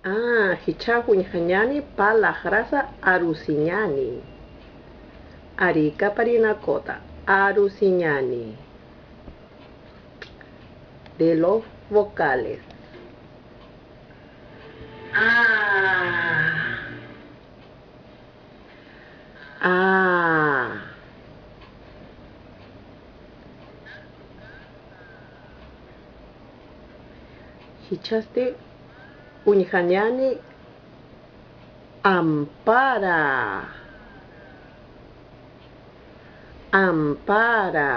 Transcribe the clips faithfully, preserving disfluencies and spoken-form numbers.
Ah, jichhax uñjañäni pä laxrasa arusiñäni. Arïkaparinaküta, arusiñäni. De los vocales. Ah. Ah. Jichhasti uñjañäni ampara. Ampara.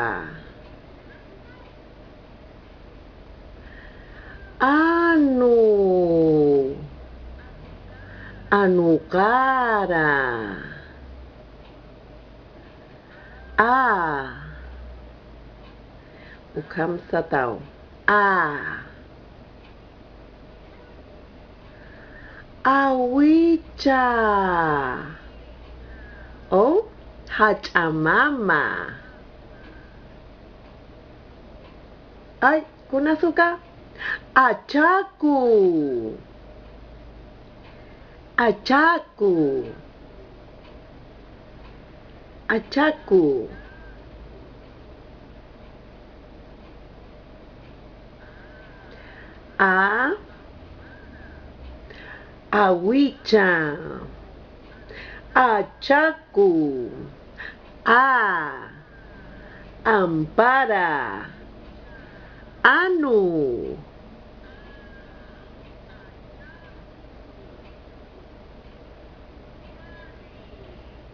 Anu. Anukara. A. Ukham sataw. A. Awicha. O, jach'a mama. Ay, kunasuka. Achaku. Achaku. Achaku. A. Awicha. Achaku. A. Ampara. Anu.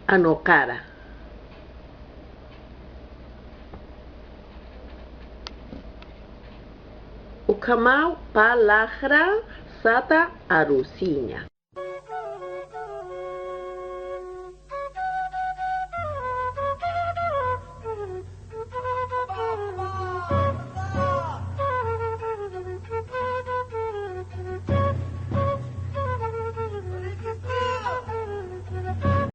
Anukara. Ukhamaw pä laxra sata arusiña.